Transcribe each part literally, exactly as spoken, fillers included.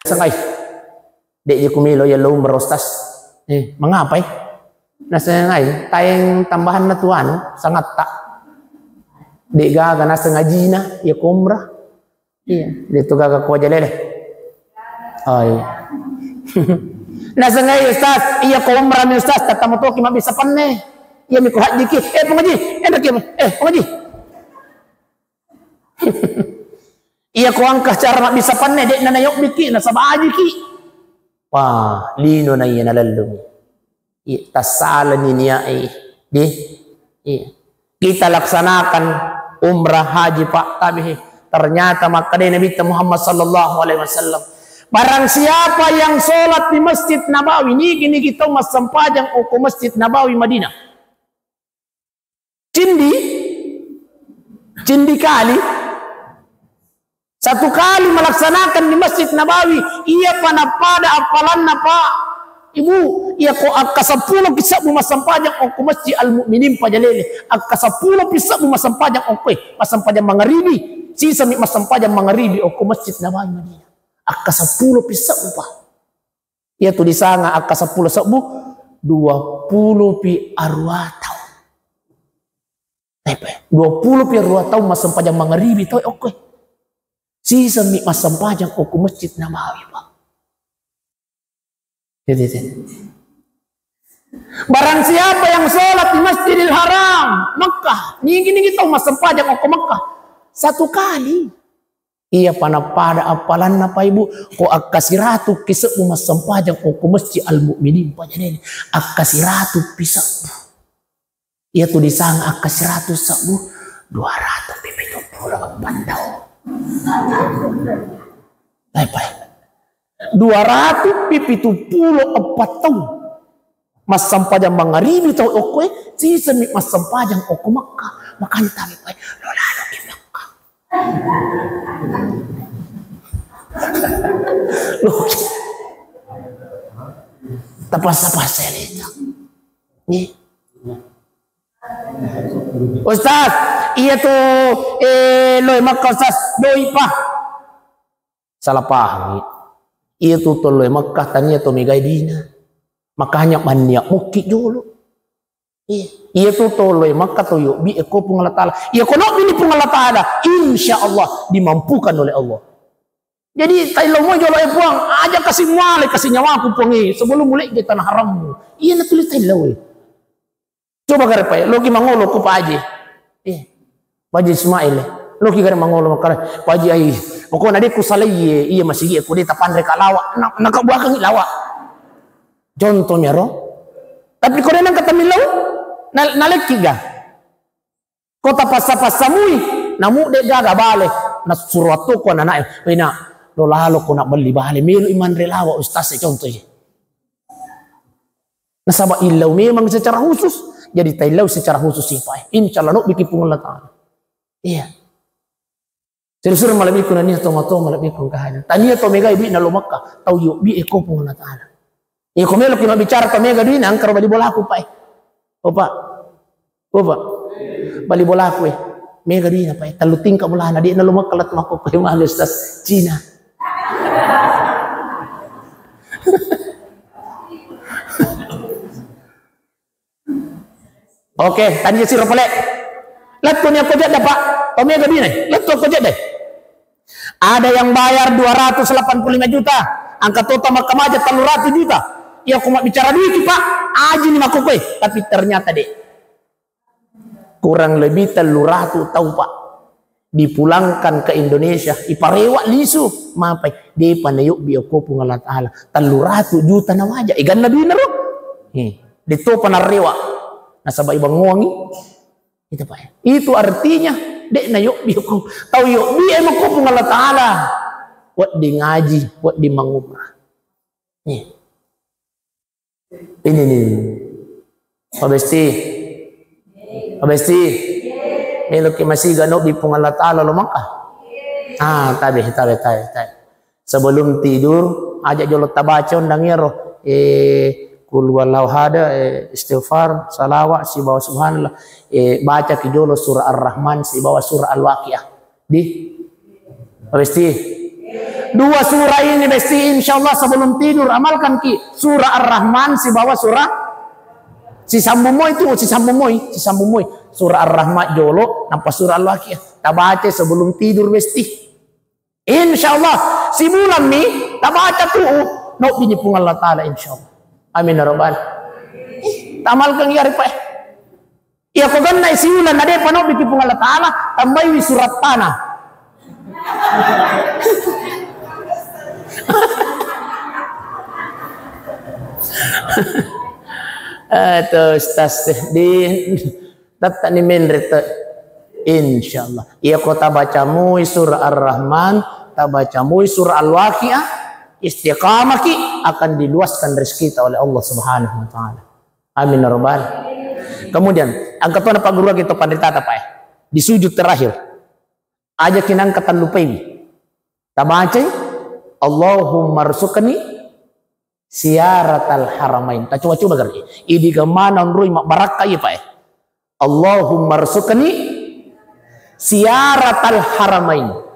Nasengai. Dek je kumelo ya lo umrah, Ustaz. Eh, mengapa, eh? Nasengai, taeng tambahanna tu anu, sangatta. Dek gaga naseng ajina, ya ko umrah. Iya, dek tu gaga ko aja lele. Oh, iya. Nasengai, Ustaz, iya ko umrah mi, Ustaz, tatamu toki mabbissa penne. Iya mi ko haji ki. Eh, pengaji, enak ya, eh, pengaji. Iya ko engka cara mabbissa penne, dek na nayobbiki, nasaba ajiki. Wah, lino na iya nalellungi. Iya, tassalani niat e. Di? Iya. Kita laksanakan umrah haji, Pak, tabe. Ternyata makkeda Nabi Muhammad sallallahu alaihi wasallam, barang siapa yang sholat di Masjid Nabawi, niki-niki tau massempajang okko Masjid Nabawi Madinah. Cindi, cindi kali, satu kali melaksanakan di Masjid Nabawi, iya pa napada appalanna, Pak, Ibu, iya ko akka seppulo ki sebbu massempajang okko Masjid Al Mukminin Pajalele, akka seppulo pi sebbu massempajang okko, eh, massempajang mangaribi, sisami massempajang mangaribi okko Masjid Nabawi Madinah, akka seppulo pi sebbu, Pak. Iya tu disanga akka seppulo sebbu, dua puluh pi arua taung. Eh, Pak, dua puluh pi arua taung massempajang mangaribi tau okko. Sisami massempajang okko Masjid Nabawi, Pak. Jadi, jadi. Barang siapa yang sholat di Masjidil Haram, Mekah, niki-niki tau massempajang okko Mekah. Satu kali. Iya pa napada appalanna, Pak, Ibu, ko akka siratu ki sebbu massempajang okko Masjid Al Mukminin Pajalele, akka siratu pi sebbu. Iya tu disanga akka siratu sebbu, dua ratu pi pitu pulo eppa taung. Baik, baik. Dua ratu pi pitu pulo eppa taung. Massempajang mangaribi tau okko e, sisami massempajang okko Mekah. Makanya tabe, Pak, lo lalo ki Mekah. Lo ki. Tapassa-passa lita. Nih. Ustaz, iya tu, eh, lo e Mekah, Ustaz, doi pa. Salah pahami. Iya tu tollo e Mekah tania to megai dina. Makanya mannia mukki jolo. Iya. Iya tu tollo e Mekah to yobbi e ko Puang Allah Taala. Iya ko nobbi ni Puang Allah Taala, insya Allah dimampukan oleh Allah. Jadi taillau mo jolo e Puang, aja kasih muale, kasih nyawaku Puang e, sebelum mulai ke tanah harammu. Iya na tuli taillau e. Coba gare, Pak, loki mangolo ko Pak Haji. Eh, Pak Haji Ismail, eh. Loki gare mangolo makkeda, Pak Haji, ai, pokokna de ku salai, iya masigi ko de tapanre ka lawa, na, nakabuakangi lawa. Contohnya ro. Tapi ko de nang katamillau, na, nalekki ga. Ko tapassa-passamui, namu de gaga bale, nasuro atto ko anak-anak, eh, nak, lo lalo ko nak beli bale, melo imanre lawa, ustaz, eh, contoh, eh. Nasaba illau memang secara khusus, jadi taillau secara khusus sipa. Insya Allah nobbiki Puang Allah Taala. Iya. Suru-suru malebbiku nania tomatoa malebbiku kahanya. Tania to megai duit nalo Makkah, tau yobbi e ko Puang Allah Taala. Iya ko meloki mabbicara to mega duit na engka ro bali bolaku, Pak, eh. Oh, Pak. Oh, Pak. Bali bolaku, eh. Mega duit na, Pak, eh. Tellu tingkat bolana, de nalo Makkah, lettu makkokkoe male, Ustaz. Cina. Oke, tania siro pale. Lettu ni ko jedda, Pak. To mega duit na, lettu ko jedda. Ada yang bayar dua ratus delapan puluh lima juta, angka tota makkamaja tellu ratu juta. Iya ko mabbicara duit ki, Pak, aji ni makkokkoe, tapi ternyata de. Kurang lebih tellu ratu tau, Pak, dipulangkan ke Indonesia, iparewa lisu, mapai, depa nayobbi okko Puang Allah Taala, tellu ratu juta nawaja, eganna duit na ro. Eh, de topa narewa, nasaba ibangoangi. Itu, Pak. Itu artinya, de nayobbi okko. Tau yobbi e makko Puang Allah Taala. Wedding ngaji, wedding mangumrah. Eh. Ini nih. Pak Besti. Pak Besti. Meloki masiga nobbi Puang Allah Taala lo Makkah. Ah, tabe, tabe, tabe, tabe. Sebelum tidur, aja jolo tabaca undang ero. Eh, kul huwallahu ahad, eh, istighfar, salawat, sibawa subhanallah. Eh, baca ki jolo surah Ar-Rahman, sibawa surah Al-Waqiah. Di? Pak Besti. Dua surah ini besti, insya Allah sebelum tidur amalkan ki. Surah Ar-Rahman sibawa surah sisambung moi tu, sisambung moi, sisambung moi. Surah Ar-Rahman jolo, nampa surah Al-Waqiah. Tabaca sebelum tidur besti. Insya Allah, sibulan mi tabaca tu, nobbi ni Puang Allah Ta'ala, insya Allah. Amin ya rabbal. Ih, tamalkan ya, Pak. Iya, ko gennai siulan na de'pa nobbi ki Puang Allah Ta'ala, tambaiwi surat tanah. Eh, tuh, Ustaz, di, tetap ni menre te. Insya Allah. Iya, ko tabaca mui surah Ar-Rahman, tabaca mui surah Al-Waqiah, istiqamah ki, akan diluaskan rezeki kita oleh Allah Subhanahu wa Ta'ala. Amin ya rabbal. Kemudian, angka tona Pak Guru kita panritata, Pak, eh. Di sujud terakhir. Aja kinangka tallupai. Tabacai, "Allahumma rzuqni ziyaratal haramain." Tacoba-coba gare. Idi gammana onroi mabbarakka iya, Pak, eh. "Allahumma rzuqni ziyaratal haramain."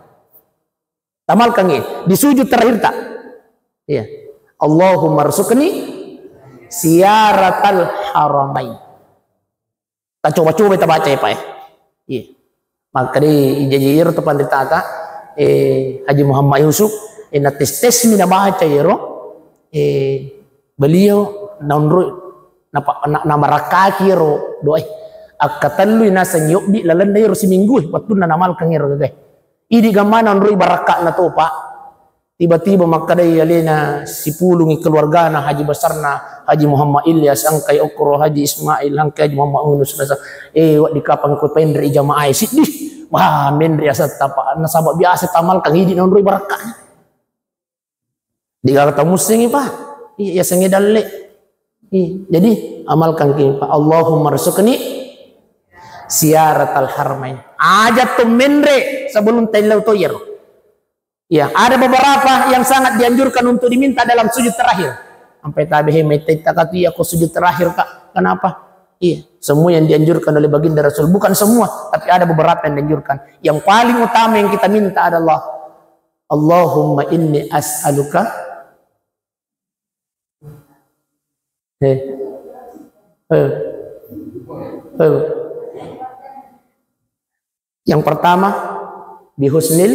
Tamalkangngi, di sujud terakhir ta. Iya. "Allahumma rzuqni ziyaratal haramain." Tacoba-coba tabaca ya, Pak, ya. Iya. Maka di jaji iro tu panritata, eh, Haji Muhammad Yusuf, eh, na tes-tes mi nabaca iro, eh, beliau naunru, napa-, na-, namarakaki iro doa. Akkatellui naseng yobbi lalenna iro siminggu, wattunna namalkang iro gagai. Idi gammana onroi barakka'na to, Pak. Tiba-tiba makkedai alena sipulungi keluargana Haji Besarna Haji Muhammad Ilyas, engkai okkoro Haji Ismail, engkai Haji Muhammad Yunus, nasa, eh, waddi kapang ko penre jamaah siddi. Wah, menre asetta, Pak. Nasaba biasa tamalkang idi naonroi barakka'na. Digaga tau mussengi, Pak. Iya, yasengnge dalle. Iya. Jadi, amalkan ki, Pak. Allahumma rzuqni ziyaratal haramain. Aja to menre sebelum taillau to iyaro. Ya, ada beberapa yang sangat dianjurkan untuk diminta dalam sujud terakhir. Sampai tabe he mete takatu ya ko sujud terakhir, Kak. Kenapa? Iya, semua yang dianjurkan oleh baginda Rasul, bukan semua, tapi ada beberapa yang dianjurkan. Yang paling utama yang kita minta adalah, "Allahumma inni as'aluka." Eh. Eh. Eh. Yang pertama, bihusnil,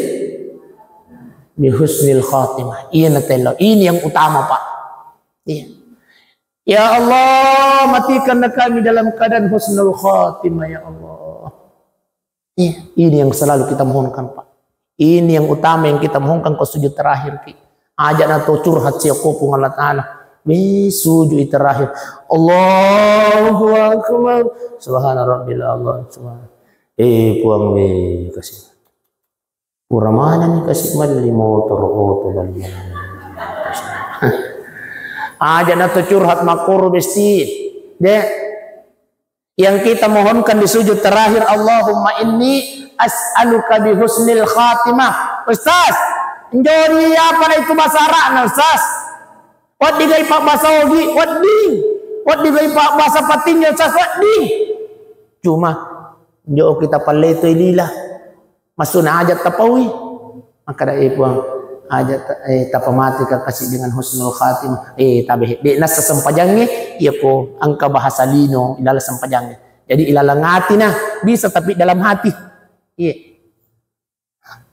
bihusnil khatimah. Iya, natello. Ini yang utama, Pak. Iya. Ya Allah, matikanlah kami dalam keadaan husnul khatimah, ya Allah. Iya, ini yang selalu kita mohonkan, Pak. Ini yang utama yang kita mohonkan ko sujud terakhir ki. Aja na to curhat sia ko Puang Allah Ta'ala. Wih, sujud terakhir. Allahu Akbar. Subhana Rabbil Allah. Subhana. Eh, Puang, weh, kasih. Pura mana nih kasih beli motor, oto beli. Aja na to curhat makuru besti. Deh. Yang kita mohonkan di sujud terakhir, "Allahumma inni as'aluka bi husnil khatimah." Ustaz, njori apa na itu bahasa Arabna, Ustaz? Waddi gai pak bahasa Ogi, waddi. Waddi gai pak bahasa Patinjo, Ustaz, waddi. Cuma, njo kita palletoi lila. Maksudna aja tapaui. Makkeda, "Eh, Puang, aja ta-, eh, tapamati ka kasi dengan husnul khatimah." Eh, tabe, de nassa sempajangnge, iya ko engka bahasa lino ilala sempajangnge. Jadi ilalang hati nah, bisa tapi dalam hati. Iya.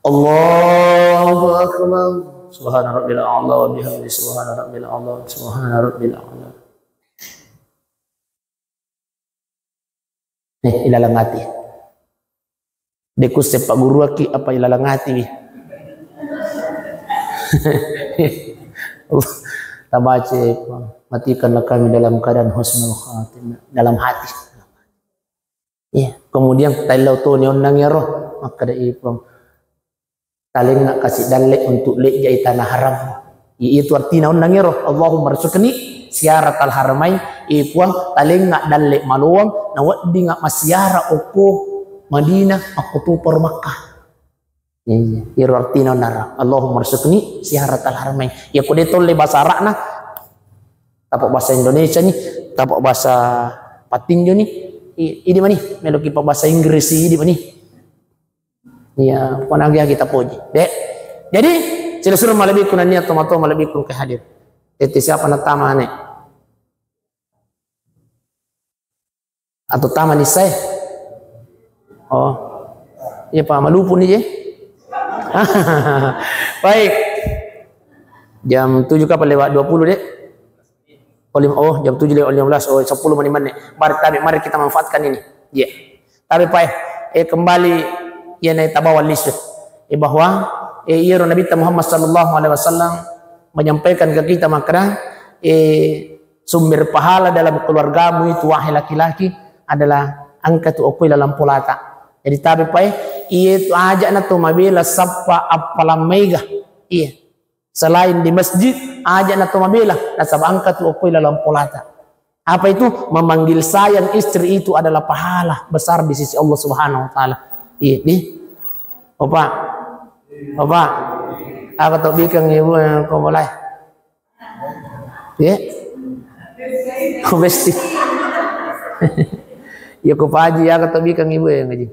Allahu Akbar. Subhana Rabbil A'la wa bihamdi. Subhana Rabbil A'la. Subhana Rabbil A'la. Eh, ilalang ati. Deku sepak guru aki apa ilalang ati wi. Tabaca, matikanlah kami dalam keadaan husnul khatimah, dalam hati. Iya, kemudian taillau toni onnang iyaro, makkeda ipang. Talengnga kasi dalle untuk lejjai tanah haram. I-, itu artina onnang ero, "Allahumma rzuqni ziyaratal haramain." Eh, Puang, talengnga dalle maloang, naweddingnga massiara okko Madinah, makkutuparo Makkah. Iya, iro artina onnang ero, "Allahumma rzuqni ziyaratal haramain." Iya, ko de tolle bahasa Arabna, tapa bahasa Indonesia ni, tapa bahasa Patinjo ni, i-, idi mani, meloki pa bahasa Inggris, idi mani. Iya, pona agi-agi tapoji. Dek. Jadi, Sila suro malebbiku nennia tomatoa malebbiku ke hadir. Tette siapa natama ane? Atau tama ni saya? Oh. Iya, Pak, malupu ni je. Baik. Jam tujuh kapan lewat dua puluh, Dek? Oh, lim-, oh, jam tujuh lewat lima belas. Oh, sepuluh menit, menit. Mari, tabe, mari kita manfaatkan ini. Iya. Tabe, Pak, eh, eh, kembali, iya, naik tabawa lisu. Eh, bahwa, eh, iya, Nabi Muhammad sallallahu alaihi wasallam menyampaikan ke kita, maka, eh, sumber pahala dalam keluargamu itu, wahai laki-laki, adalah engka tu okko ilalang polata. Jadi, tabe, Pak, eh, iya tu aja na to mabela sappa appalang maega. Iya. Selain di masjid, aja na to mabela, nasaba engka tu okko ilalang polata. Apa itu? Memanggil sayang istri itu adalah pahala besar di sisi Allah Subhanahu wa Ta'ala. Iya, di. Opa. Opa. Apa to bikang ibu yang kau mulai? Iya. Kau besti. Ya, kau paji, ya, kau to bikang ibu yang ngaji.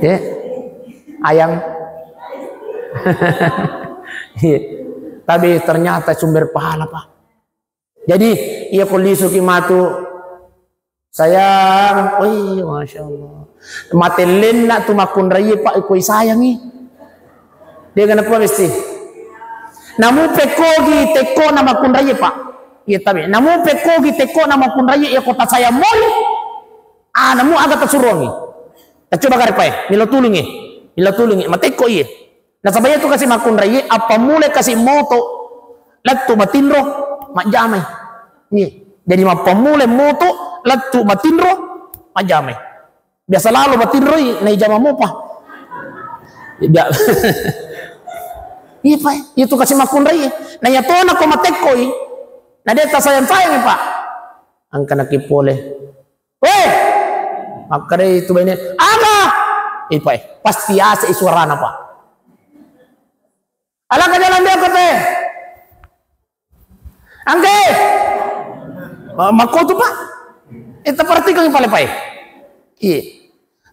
Ya. Ayang. Iya. Tapi ternyata sumber pahala, Pak. Jadi, iya ko lisuki matu, "Sayang," oh iya, Masya Allah. Matellenna tu makkunraie, Pak, ikoi sayangi. Dia kenapa mesti? Namu pekkogi tekko na makkunraie, Pak. Iya, tapi namu pekkogi tekko na makkunraie, iya ko tasayang moi. Ah, namu aga tasuruangi. Tacoba gare, Pak, eh. Milo tulungi. Milo tulungi. Matekko iye. Nasaba iyatu kasi makkunraie, appammulai kasi moto, lettu matinro, majjamai. Iya. Jadi mappammulai moto, lettu matinro, majjamai. Biasa lalo matinroi, naijama mopa. Iya. Iya, Pak. Iyatu kasi makkunraie. Na iyatona ko matekkoi, na de tasayang-sayangi, Pak. Engka naki pole. Weh! Makkedai tu baine, "Aga?" Ipae, pasti ase i suarana, Pak. "Alaka jalan dia kote." Angke. Ma-, makko tu, Pak. Eh, taperhatikan pale, Pak. Iya.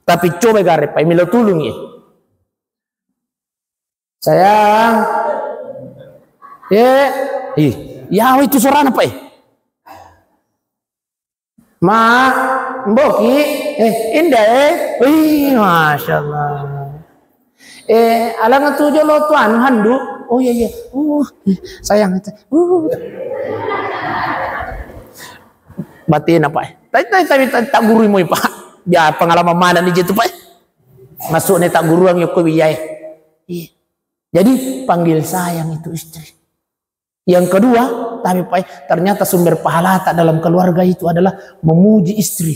Tapi coba gare, Pak, milo tulung, iya. "Sayang." Eh, ih, yawa itu suarana, Pak, eh. "Ma, mboki, eh, indah, eh." Wih, Masya Allah. "Eh, alang tu jolo tu anu handu." "Oh iya, iya. Uh, sayang itu." Uh. Batina, Pak, eh. Tapi, tapi, tapi, tapi, tak guru moi, Pak. Biar pengalaman mana nih, jitu, Pak, eh. Masuk nih tak guruan yoko biaya, eh. Iya. Jadi, panggil sayang itu istri. Yang kedua, tapi, Pak, ternyata sumber pahalata dalam keluarga itu adalah memuji istri.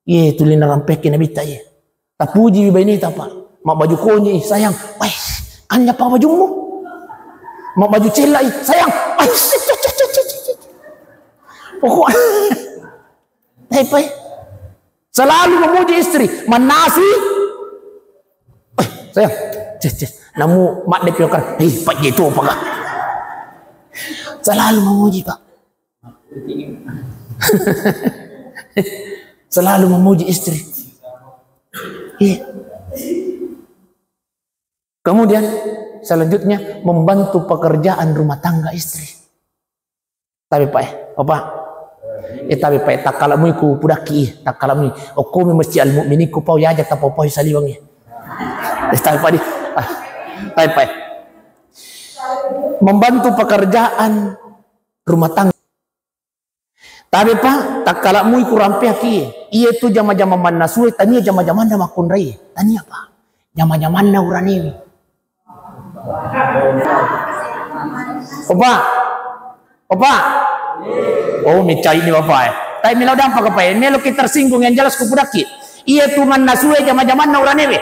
Iya, itu lina rampeki Nabitta, iya. Tapuji baineta, Pak. Mabbaju konyi, "Sayang, weh, kanya pa bajummu." Mabbaju cella, "Sayang, weh, cek, cek, cek." Pokok Hei, pai. Selalu memuji istri, mannasui. Eh, sayang, cek, cek. Namu madde piokar. Hei, pajje tu apa kah? Selalu memuji, Pak. Selalu memuji istri. Iya. Kemudian selanjutnya membantu pekerjaan rumah tangga istri. Tapi, Pak, eh, Bapak. Eh, tapi, Pak, eh, takkala mui ku pudakki, eh, takkala mui. Okkomi Masjid Al Mukminin ku pau yaja tapau-pau saliweng, eh. Eh, tapi, Pak, di. Ah, tapi, Pak, eh. Membantu pekerjaan rumah tangga. Tapi, Pak, takkala mui ku rampeaki, eh. Iya tu jama-jama mannasue, tania jama-jamanna makkunrai, eh. Tania, Pak. Jama-jamanna uranewe. Opa. Opa. Oh, micai ni Bapak, eh. Tapi melo dampak apa, eh? Melo ki tersinggung, yang jelas ku pudakki. Iya tu mannasue jama-jamanna uranewe.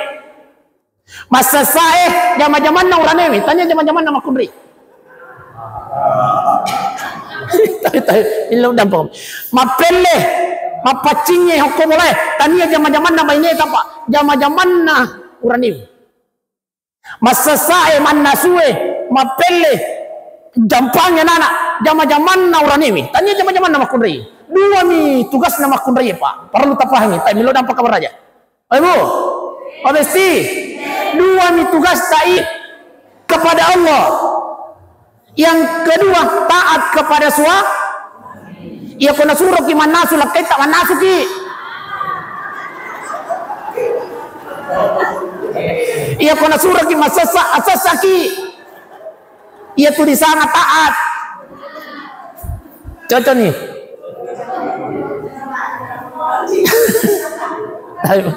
Massessae jama-jamanna uranewe. Tania jama-jamanna makkunrai. Tapi, tapi, melo dampak. Mappelle, mappaccingnge hokko bolae. Tania jama-jamanna baineta, Pak. Jama-jamanna uranewe. Massessae, mannasue, mappelle, jampangnge anana, jama-jamanna uranewe. Tania jama-jamanna makkunrai. Duami tugasna makkunrai, Pak. Perlu tapahangi, tapi melo dampak kabar aja. Ayo, Bu. Pak Besti. Duami tugasta i. Kepada Allah. Yang kedua, taat kepada suami. Iya ko nasuroki mannasu, lakkaitta mannasuki. Iya ko nasuroki massessa, assessaki. Iya tu disanga taat. Cocok nih. Ayo.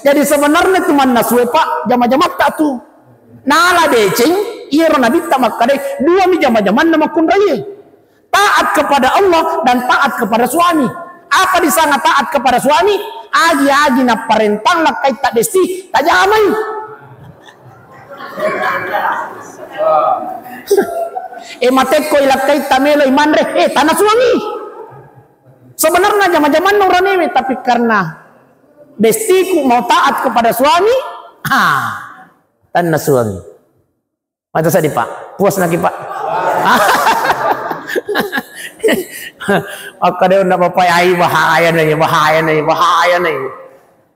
Jadi sebenarnya tu mannasue, Pak, jama-jamatta tu. Nala deceng, iyaro Nabitta makkadai, duami jama-jamanna makkunraie. Taat kepada Allah dan taat kepada suami. Apa disanga taat kepada suami? Agi-agi napparentang lakkaitta desti, tajamai. Eh, matekko i lakkaitta meloi manre, eh, tannasuangi. Sebenarnya jama-jamanna uranewe, tapi karena destiku mau taat kepada suami, ha, tannasuangi. Mata sedih, Pak. Puas lagi, Pak. Maka dia ndak apa-apa, ai bahaya nih, bahaya nih, bahaya nih.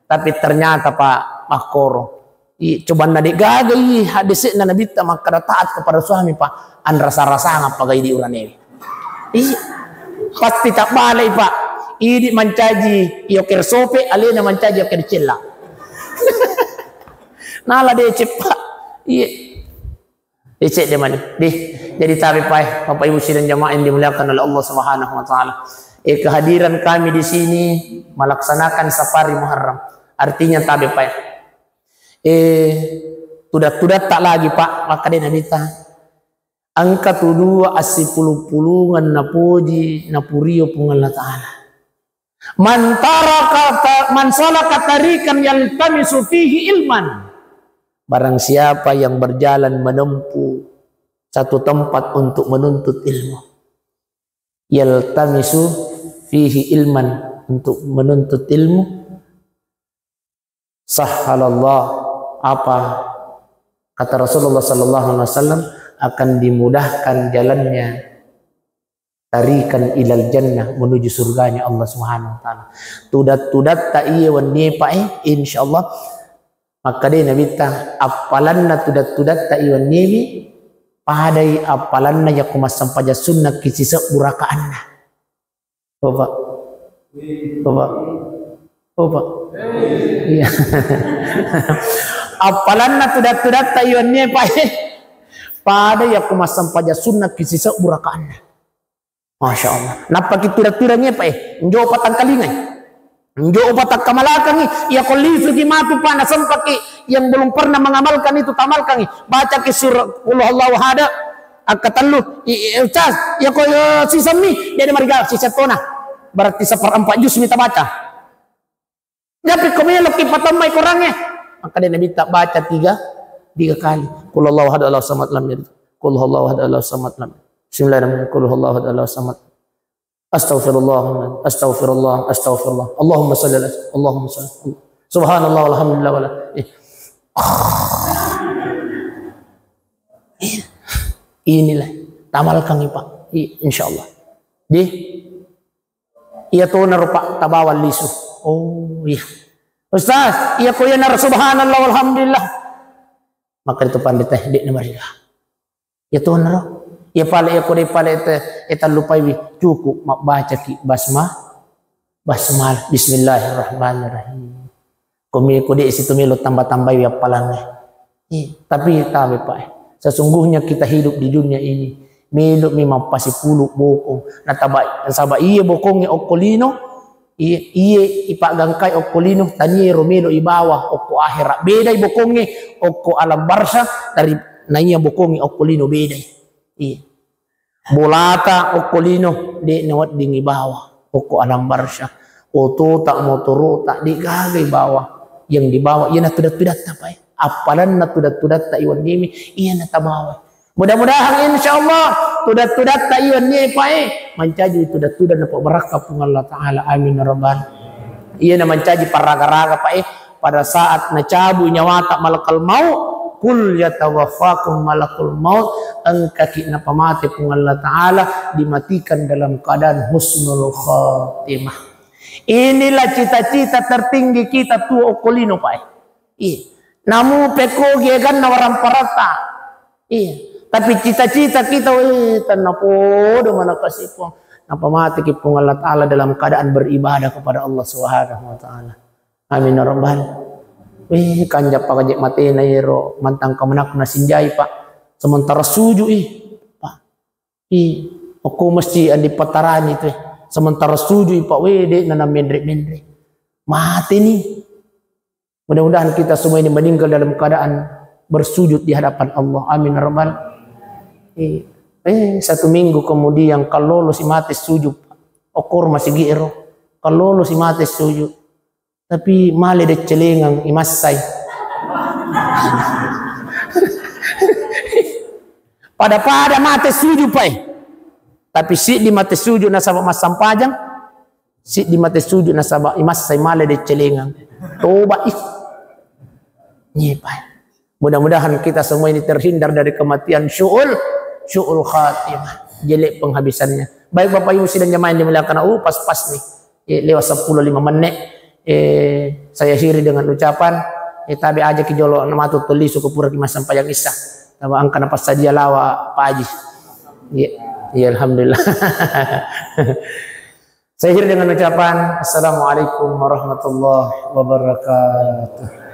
Tapi ternyata, Pak, makkoro. I, coba nade gaga i hadisna Nabitta makkada taat kepada suami, Pak. Anrasa-rasang apa gai di urane. Iya. Pasti tak balik, Pak. Idi mancaji yoker sope, alena mancaji yoker cella. Nala deceng, Pak. Iya. Ecek dia mani. Deh, jadi tabe pae, Bapak Ibu sidang jamaah yang dimuliakan oleh Allah Subhanahu wa Ta'ala. Eh, kehadiran kami di sini melaksanakan safari Muharram. Artinya tabe pae. Eh, tudat-tudat tak lagi, Pak, maka dia Nabitta. Engka tu dua assipulung-pulungan napoji, napurio Puang Allah Ta'ala. Man taraka ta-, man salaka tariqan yaltamisu fihi ilman. Barang siapa yang berjalan menempuh satu tempat untuk menuntut ilmu. Yaltamisu fihi ilman, untuk menuntut ilmu. Sahhalallah, apa kata Rasulullah sallallahu alaihi wasallam, akan dimudahkan jalannya tariqan ilal jannah, menuju surganya Allah Subhanahu wa Ta'ala. Tudat-tudatta iye wennie, Pak, eh, insyaallah. Makkadai Nabitta, appalanna tudat-tudatta iye wenniewi, padai appalanna yakko massempajang sunnaki sisebbu rakaanna. Oh, Pak. Oh, Pak. Oh, Pak. Iya. Appalanna tudat-tudatta iye wennie, Pak, eh. Pada yakko massempajang sunnaki sisebbu rakaanna. Masya Allah. Nappaki tudat-tudangnge, Pak, eh. Njo patangkalingai. Njo patakkamalakangi. Iya ko lisuki matu, Pak, nasempaki yang belum pernah mengamalkan itu, tamalkangi. Bacaki surah Qul Huwallahu Ahad. Akkatellu, i, i, Ustaz, iya ko, eh, sisemmi, dia ada mariga, sisettona. Berarti seperempat juz mi tabaca. Tapi ko meloki patammai Korangnge, maka dia Nabitta baca tiga, tiga kali. Qul huwallahu ahad, Allahu samad, lam yalid. Qul huwallahu ahad, Allahu samad, lam. Bismillahirrahmanirrahim. Qul huwallahu ahad, Allahu samad. Astaghfirullah, astaghfirullah, astaghfirullah. Allahumma salli ala, Allahumma salli. Subhanallah, walhamdulillah, wala. Eh. Inilah tamalkangi, Pak. I-, insyaallah. Di iya tonaro, Pak, tabawa lisu. Oh, iya. Ustaz, iya ko iyanaro subhanallah walhamdulillah. Maka itu pandita, eh, de' namariga. Iya tonaro. Iya pale, iya ko de' pale te, eh, tallupaiwi. Cukup mabbacaki basma-, basmalah. Bismillahirrahmanirrahim. Ko me-, ko de' situ melo tamba-tambai appalangnge. Iya, tapi tabe, Pak, eh. Sesungguhnya kita hidup di dunia ini, melo mi mappasipulu bokong. Nataba-, nasaba iye bokongnge okko lino, iye, iye ipaggangkai okko lino, tania ro melo ibawa okko akhirat. Bedai bokongnge okko alam barzakh dari naiya bokongnge okko lino, bedai. Iya. Bolata okko lino, de' nawedding ibawa okko alam barzakh. Otota, motorota, de' gaga ibawa. Yang dibawa iyana tudat-tudatta, Pak, eh. Appalanna tudat-tudatta iwenniewi, iyana tabawa. Mudah-mudahan insyaallah tudat-tudatta iwennie, Pak, eh, mancaji tudat-tudat napabarakka Puang Allah Ta'ala. Amin ya rabbal. Iyana mancaji paraga-raga, Pak, eh, pada saat nacabu nyawata malakal maut, qul yatawaffakum malakul maut, engkaki napamate Puang Allah Ta'ala, dimatikan dalam keadaan husnul khatimah. Inilah cita-cita tertinggi kita tuo okko lino, Pak, eh. Iya. Namu pekko geganna waramparatta. Iya. Tapi cita-cita kita, weh, tennapodo mana kasih Puang. Napa mati ki Puang Allah Ta'ala dalam keadaan beribadah kepada Allah Subhanahu wa Ta'ala. Amin ya Rabbal. Weh, kanja pakaje matena ero mantang kemenak nasinjai, Pak. Sementara sujud, ih, Pak. Ih, aku mesti andi patarani tu, eh. Sementara sujud, Pak, weh, dek nana menre-menre. Mati nih. Mudah-mudahan kita semua ini meninggal dalam keadaan bersujud di hadapan Allah. Amin ya Rabbal. Eh, eh, satu minggu kemudian, kalau lo si mati sujud, okur masih giro. Kalau lo si mati sujud, tapi male de celengang imassai. Pada-pada mate sujud, Pak, eh. Tapi siddi mate sujud nasaba massampajang, siddi mate sujud nasaba imassai male de celengang. Toba, ih. Nyepai. Mudah-mudahan kita semua ini terhindar dari kematian syu'ul, syu'ul khatimah. Jelek penghabisannya. Baik Bapak Ibu sidang jamaah yang dimuliakan Allah, pas-pas nih. Eh, lewat sepuluh lima menit. Eh, saya akhiri dengan ucapan, eh, tabe aja ki jolo namatu tolisu ke pura ki massampajang isya. Taba angka napassadia lawa Pak Haji. Iya, iya, alhamdulillah. Saya akhiri dengan ucapan, Assalamualaikum warahmatullahi wabarakatuh.